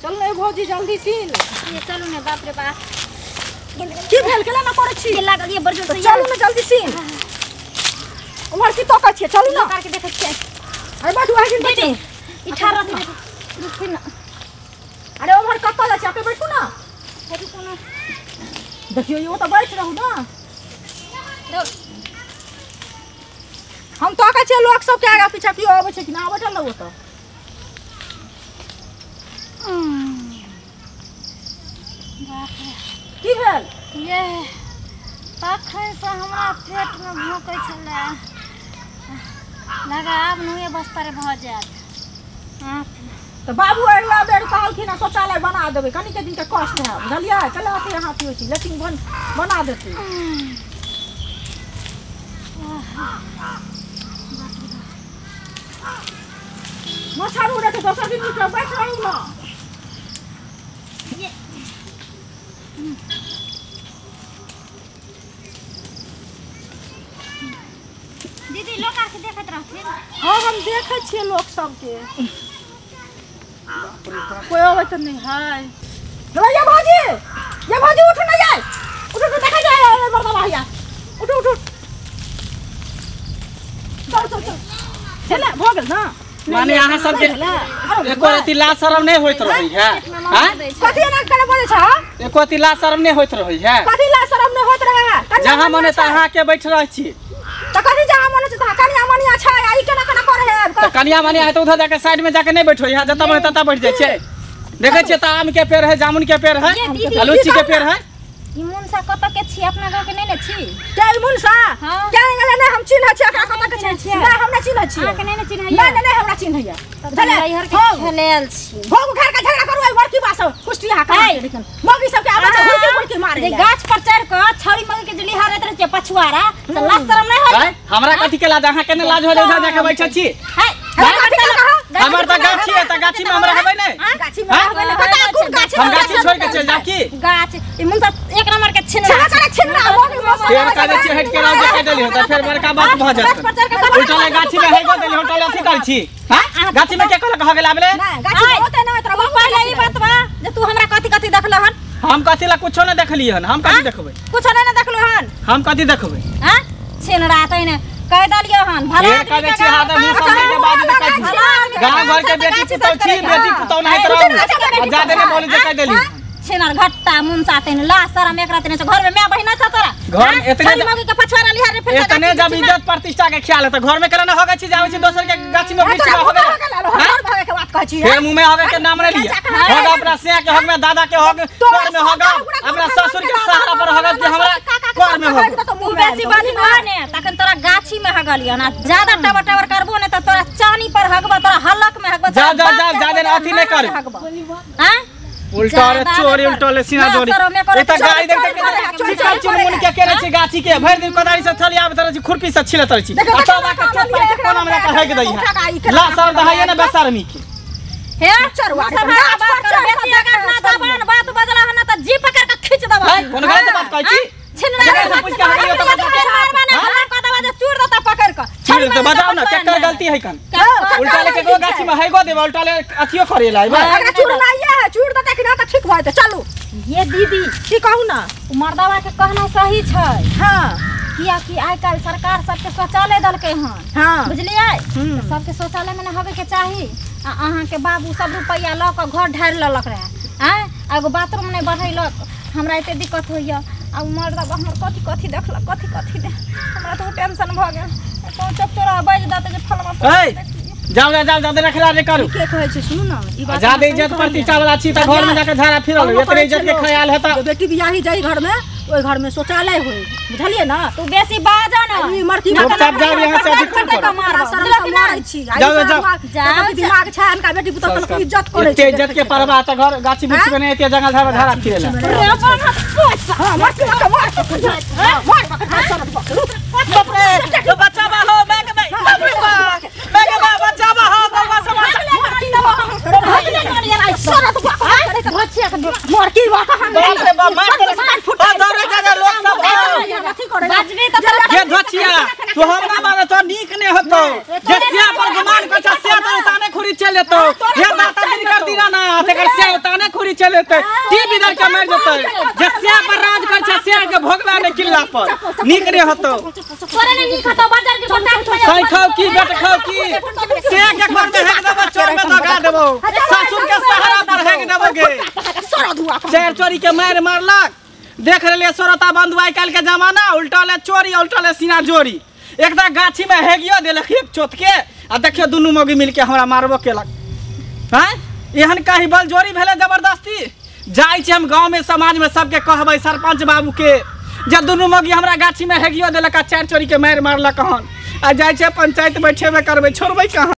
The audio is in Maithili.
चल ने भौजी जल्दी सीन। ये चलू ने बाप रे बाप। की भेल केला ना करै छी? ये लागल ये बड़ जोर से। चलू ने जल्दी सीन। उमर की तोकै छियै चलू ना। करके देखै छियै। अरे बैठू आइ दीदी ई ठार रह रुकू ना। अरे उमर कतऽ जाइ छै? अपने बैठू ना। रुकू ना। देखियो यो तऽ बैठ रहू ना। हम तोकै छियै लोक सब के आगा पीछा कियो अबै छै कि ना बैठल रहू तऽ। बाप रे की भेल? ये तखन से हमरा पेट में भोंकै छलै लगा आब नहिए बस्तर भऽ जायत। तऽ बाबू अगिला बेर कहलखिन हँ शौचालय बना देबै कनिके दिनके कष्ट है बुझलियै? कला अथी अहाँ अथी होइ छै लेट्रिन बना देतै। मच्छर उड़ै छै दोसर दिन निकलब बैठ रहू ना। दीदी लोग आके देखैत रहथिन। हाँ हम देखै छियै लोक सबके कोई अबै तऽ नहि है। ये भौजी ये भौजी उठू ना जाय उठू उठू देखै जाय मर्दबा हैया उठू उठू चल चल चल चल भऽ गेल ना। माने अहाँ सबके एको रति लाज शरम नहि होइत रहै है? हां कथी एना केना बजै छ? एको रति लाज शरम नहि होइत रहै है? कथी लाज शरम नहि होइत रहै है? जहाँ मने तहाँ के बैठ रहै छी। त कथी जहाँ मने छै तहाँ कनिया मनिया छै आ ई केना केना करै है? त कनिया मनिया है त उधर जाके साइड में जाके नहि बैठो है जतऽ मने ततऽ बैठ जाइ छै। देखै छियै त आम के पेड़ है जामुन के पेड़ है लीची के पेड़ है। ई मुनसा कतऽ के छी? अपना गांव के नहि ने छी? के ई मुनसा? के गेलै नै हम चिन्है छी एकरा कतऽ के छी? नै हम नै चिन्है छी। अहाँ के नै ने चिन्हैया? नै नै नै हमरा चिन्हैया। नैहर के खेलेल छी। भोग उखाड़ के झगड़ा करू एहि बड़की बात सब कुष्टी अहाँ कहाँ के मौगी सब के आबै छै हुड़की हुड़की मारै जे गाछ पर चढ़ के छड़ी मौगी के जे लिहारैत रहै छै पछुआरा से लाज शरम नै होय? हमरा कथी के लाज? अहाँ के ने लाज होय उधर जाके बैठल छी? हमर त गाछी है त गाछी में हम रहबै नै। गाछी में रहबै नै कता कोन गाछी? हम गाछी छोड़ के चल जाब की? गाछ ई मुनसा एक नंबर के छिनरा छिनरा छिनरा मौगी फेर कहै छी हट के रह जे कह देली त फेर बड़का बात भ जात। उल्टा ले गाछी में हेगो देली होटल अथी कर छी। हां गाछी में के कहलक ह गेल आबले? नै गाछी में होते नै तोरा बाबू। पहिले ई बात बा जे तू हमरा कथि कथि देखल हन? हम कथि ला कुछो नै देखली हन। हम कथि देखबै? कुछो नै ने देखलो हन। हम कथि देखबै? हां छिनरा तै ने कह देलियो हन भला आदमी के छी हाथ मुंह सामने के बात देखै छी। गांव घर के बेटी पुतौ छी बेटी पुतौ नहीं तरह जादे ने बोली जे कह देली। छिनर घट्टा मुनसा तैन ला शरम एकरा तैन घर में my बहिना छ तोरा घर में एतने मौगी के पछुआरा लिहार रे फेर एतने जब इज्जत प्रतिष्ठा के ख्याल है त घर में केना होगे छी जावे छी दोसर के गाछी में वृक्ष में होगे घर भागे के बात कहै छी। फेर मुंह में होगे के नाम नहीं लिया होगा अपना सिया के हक में दादा के हक कर में होगा अपना ससुर के सहारा पर होगा कि हमरा कर में होगा। तू बेसी बाजबो ने तखन तोरा गाछी में हगलियो ना ज्यादा टावर टावर करबो ने त तोरा चानी पर हगबो तोरा हलक में हगबो। जा जा जा ज्यादा अथी नहीं कर। हां उल्टा रे चोरी उल्टा ले सीना जोरी एता गाड़ी देख के चिकन चुनमुन के केने छी गाछी के भरि दिन कोदारी से थली आबत रहै छी खुरपी से छिलत रहै छी आ तब आके चोट पाइ के कोना हमरा कहे के दै है ला सर दहाइए ने बेसरमी के। हे चरवा सब बात कर बेसी अगर ना जबान बात बजला हन त जी पकड़ के खींच दबा। कोन गलत बात कहै छी? छिनरा से पूछ के हगलियो त मार माने हला क दबा जे चूर दता पकड़ के चूर त बजाओ ना केकर गलती है कन? उल्टा ले के गाछी में हैगो देबा उल्टा ले अथियो करे ला अगर चूर नहीं है चूर दता कि ना त ठीक भए त चलू। ये दीदी की कहू ना मर्दवा के कहना सही छै। हां किया कि आइ काल्हि सरकार सबके शौचालय देलकै हन। हां बुझलियै सबके शौचालय में न होबे के चाही। आ अहाँ के बाबू सब रुपैया लऽ के घर ढारि लेलक रहे आँय एगो बाथरूम नहि बढ़ेलक। हमरा एते दिक्कत होइया आ मर्दवा हमर कथी कथी देखलक कथी कथी नहि हमरा तऽ टेंशन भऽ गेल। पहुँचब तोरा बाजि देतै जे फलमा जाओ जाओ जाओ जादे रखला रे करू के कहै छै सुनू ना ई बात। जादे इज्जत प्रतिष्ठा वाला छी त घर में जाके झाड़ा फिरल एतने इज्जत के ख्याल है त बेटी बियाही जाई घर में ओइ घर में शौचालय होई बुझलियै ना? तू बेसी बाज ना ई मरती चुपचाप जाओ यहां से अभी कौन करू शरम से मारै छी। जाओ जाओ जाओ दिमाग छै अनका बेटी पुतोह के इज्जत करै छै इज्जत के परवाह त घर गाछी वृक्ष में एते जंगल झाड़ झाड़ा फिरेला। हां मर के मार मार पकड़ शरम बाप रे बचावा हो मैं के बाप रे बाप मैं के बाप बचावा हो बाबा सब मरकी बाप बाप रे बाप मार के दौड़े जा लोग सब ये धोचिया तू हमरा मारे तो नीक नै होतो जे सिया पर गुमान कर छ सिया तो ताने खुरी चल जेतो। ये दाता दिन कर दीना ना तेकर सिया के उताने खुरी चलेते टीवी दर के मार जतै जे से पर राज कर छै से के भोगला ने किल्ला पर नीक रे हतो तोरे ने नीक हतो बाजार के गोटा सही खाओ की बेट खाओ की से के घर में हेक देबो चोर में दगा देबो ससुर के सहारा पर हेक देबो गे सर धुआ चार चोरी के मार मारलक देख रहलियै सरोता बंधु आइ काल्हि के जमाना उल्टा ले चोरी उल्टा ले सीना जोरी एकदा गाछी में हेगियो देलक एक चोत के आ देखियो दुनू मौगी मिलके हमरा मारबो केलक हैं एहन कहीं बलजोरी भेलै जबरदस्ती जाइ छी हम गाँव में समाज में सबके कहबै सरपंच बाबू के जे दुनू मौगी हमरा गाछी में हेगियो देलक आ चारि चोरी के मारि मारलक हन आ जाइ छै पंचायत बैठेबे करबै छोड़बै कहाँ।